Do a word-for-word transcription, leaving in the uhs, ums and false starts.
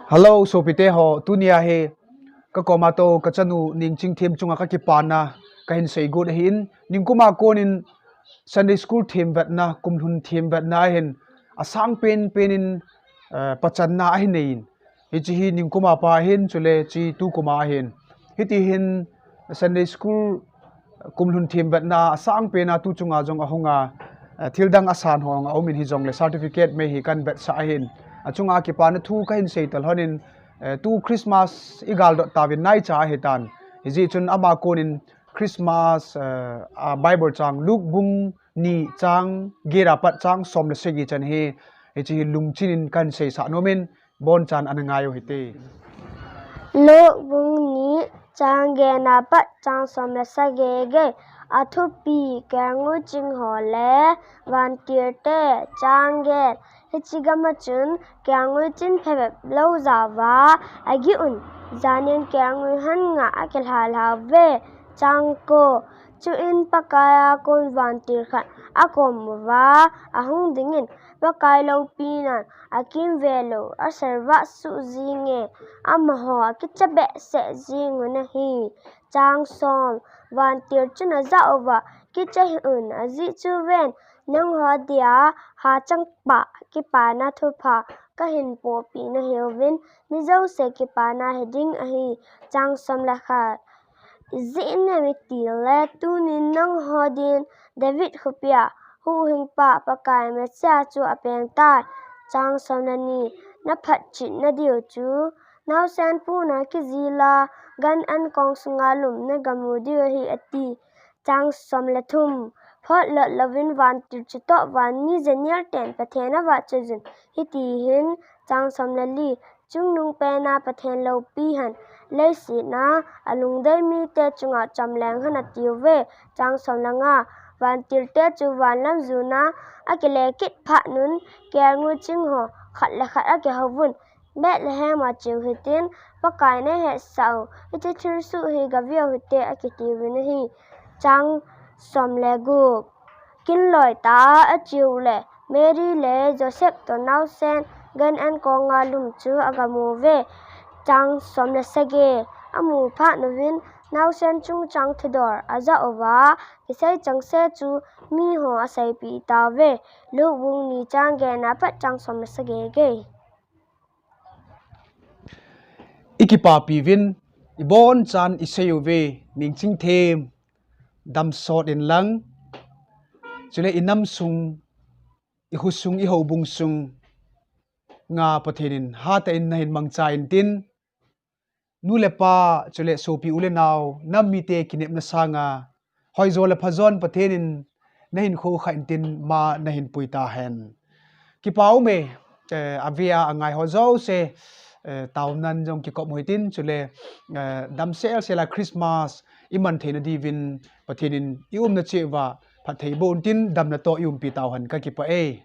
Hello, sopite ho, tunia hi ka koma tou ka chanu Ningchingthem chunga ka kipana ka hin seigot ahin, ningkuma konin Sunday school themvetna, kumlhun themvetna ahin, asang penpen in, eh, pachanna ahin neiyin. Hiche hi ningkuma pa ahin, chule hiche tukuma ahin. Hiti hin Sunday school kumlhun themvetna asang pena tu chunga jong ahunga, eh, thildang asan ho jong aumin hijongle certificate mei hi kahin vetsah ahin. Achunga kipana thu kahin seital honin, eh, tu Christmas igaldot tauvin naicha ahitan. Hijeh chun ama konin Christmas, eh, a Bible chang Luke bung ni chang get apat chang som le sagi chan hi, hiche hi lungchinin kahin seisah nomin, bonchan ana ngai u hite. Luke bung ni chang get apat chang som le sagi gei. Athupi: Kelngoi ching ho le vantirte. Chang get. Hiche gama chun kelngoi chin phabep lou jeh uva agih un, janin kelngoi hon nga akilha lhauve. Chang ko. Chuin Pakaiya kon vantir khat akom uva ahung dingin, Pakai loupina akimvel u aservah suh jinge, amaho akicha behseh jing u ahi. Chang som. Vantir chun ajah uva, Kicha hih un, ajeh chu ven, nangho dia hachangpa kipana thupha kahin pohpeh nahiuvin, mi jouse kipana hiding ahi. Chang som le khat. Ijeh inem itile tunin nangho din David khopia huhhingpa Pakai Messiah chu apengtai. Chang som le ni. Naphatchetna diu chu, naosen puna kijila gan an kong sunga lum nagamu diu ahi, ati. Chang som le thum. Phot lot louvin vantil chutoh vanmi Daniel ten Pathen avahchoi jun hiti hin. Chang som le li. Chungnungpena Pathen loupi hen, leiset a alungdei mite chunga chomleng hen atiuve. Chang som le nga. Vantilte chu vanlam juna akile kit phat un, kelngoi ching ho khat le khat akihouvun, Bethlehem a cheu hitin, Pakai neihetsah u, hiche thilsoh hi gaveu hite, akitiuvin ahi. Chang som le gup. Kinloi tah a acheu le Mary le Joseph toh naosen gan an konga lum chu agamu uve. Chang som le sagi. Amu phat uvin naosen chungchang thudol ajah uva, kisei changseh chu miho aseipeh tauve. Luke bung ni chang get apat chang som le sagi gei. Ikipapi uvin, ibonchan isei uve, Ningchingthem, damsot in lang, chule inam sung, ikhosung, ihoubung sunga Pathen in hatah in nahin mangcha intin, nu le pa, chule sopi u le nao, nam mite kinepna sanga, hoijo le phajon Pathen in nahin khokha intin, ma nahin pui tahen. Kipa ume, eh, avea angai ho jouse, eh, taonan jong kikop u hitin, chule, eh, damsel sel a Christmas iman theina diuvin Pathen in iumna cheh uva phatthei boh intin, damna toh iumpi tauhen, kakipah e.